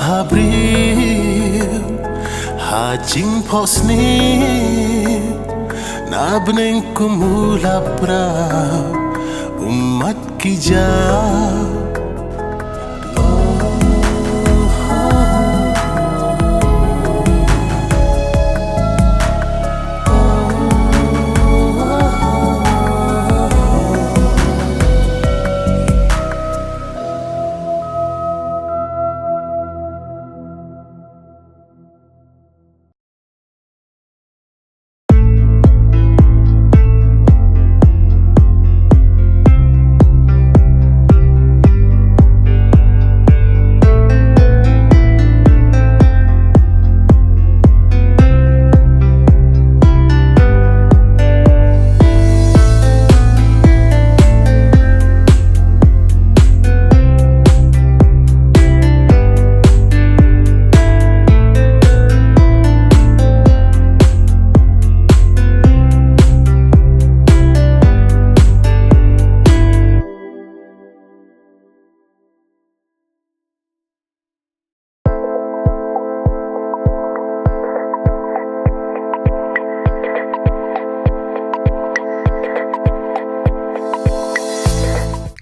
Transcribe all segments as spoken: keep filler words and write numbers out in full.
Bhabriew ha jingphohsniew na bneng kum u lapra ummat ki ja.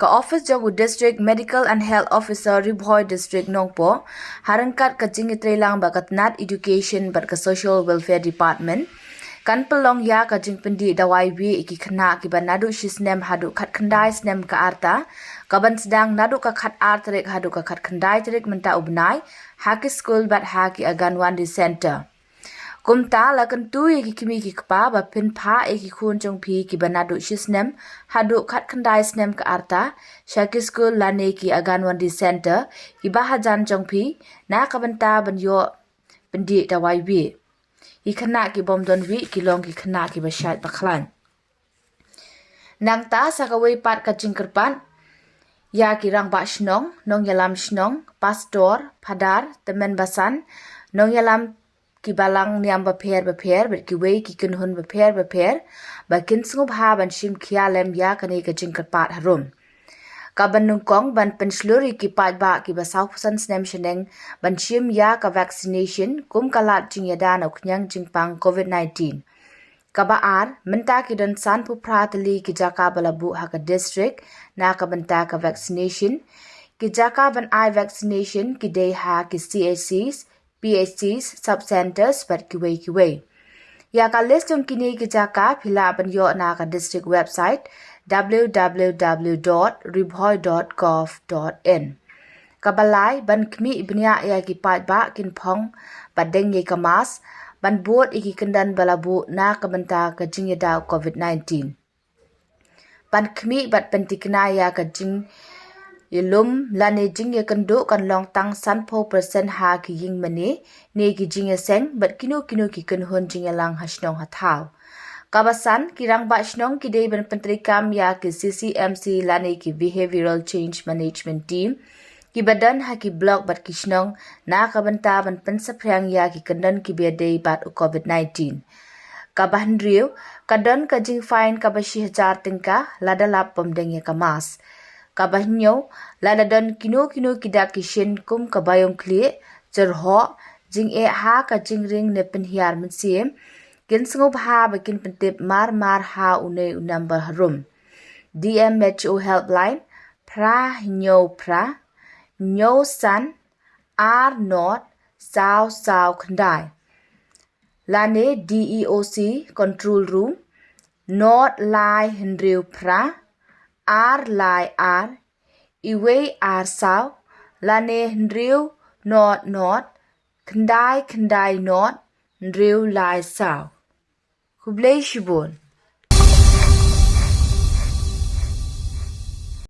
Ka office jong u District Medical and Health Officer Ri Bhoi District Nongpoh, ha ryngkat ka jingïatreilang bad ka tnat Education bad ka Social Welfare Department, kan pynlong ïa ka jingpyndih dawai wieh ïa ki khynnah kiba naduh shi snem haduh khatkhyndai snem ka rta, kaban sdang naduh ka khatar tarik haduh ka khatkhyndai tarik mynta u bnai, ha ki skul bad ha ki Anganwadi Center. Kumta la kyntu ïa ki kmie ki kpa ba phin phah ïa ki khun jong phi kiba naduh shi snem haduh khatkhyndai snem ka rta sha ki skul lane ki Anganwadi Center kiba hajan jong phi, na ka bynta ban ïoh pyndih dawai wieh. Ki khynnah kibym don wieh ki long ki khynnah kiba shait ba khlaiñ. Nangta sa kawei pat ka jingkyrpad ïa ki rangbah shnong, nongïalam shnong, pastor, phadar, tymmen basan, nongïalam ki balang niam bapher bapher bad kiwei ki kynhun bapher bapher ba kin sngewbha ban shim khia lem ïa kane ka jingkyrpad harum. Kaban nyngkong ban pynshlur ïa ki paidbah kiba sawphew san snem shaneng ban shim ïa ka vaccination kum ka lad jingïada na u khñiang jingpang COVID nineteen. Kaba ar, mynta ki don sanphew phra tylli ki jaka ba la buh ha ka district na ka bynta ka vaccination. Ki jaka ban ai vaccination ki dei ha ki C H Cs, P H Cs, sub centers bad kiwei kiwei. Ïa ka list jong kine ki jaka phi lah ban ïoh na ka district website w w w dot ri bhoi dot gov dot in. Kaba lai, ban khmih bniah ïa ki paidbah kin phong bad deng ïa ka mask, ban bud ïa ki kyndon ba la buh na ka bynta ka jingïada u COVID nineteen. Ban khmih bad pynthikna ïa ka jingïalum lane jingïakynduh kan long tang sanphew percent ha ki ïingmane ne ki jingïaseng bad kino kino ki kynhun jingïalang ha shnong ha thaw. Kaba san, ki rangbah shnong ki dei ban pyntreikam ïa ki C C M C lane ki Behavioral Change Management Team kiba don ha ki block bad ki shnong na ka bynta ban pynsaphriang ïa ki kyndon kiba dei bad u COVID nineteen. Kaba hynriew, ka don ka jingfine kaba shi hajar tyngka lada lap bym deng ïa ka mask. Kaba hynñiew, lada don kino kino ki dak ki shin kum ka baïong khlieh, jyrhoh, jingeh ha ka jingring ne pynhiar mynsiem, kin sngewbha ba kin pyntip mar mar ha une u number harum: D M H O helpline phra hynñiew phra hynñiew san ar not saw saw khyndai, lane D E O C control room not lai hynriew phra ar lai ar iwei ar saw, lane hynriew not not khyndai khyndai not hynriew lai saw. Khublei shibun.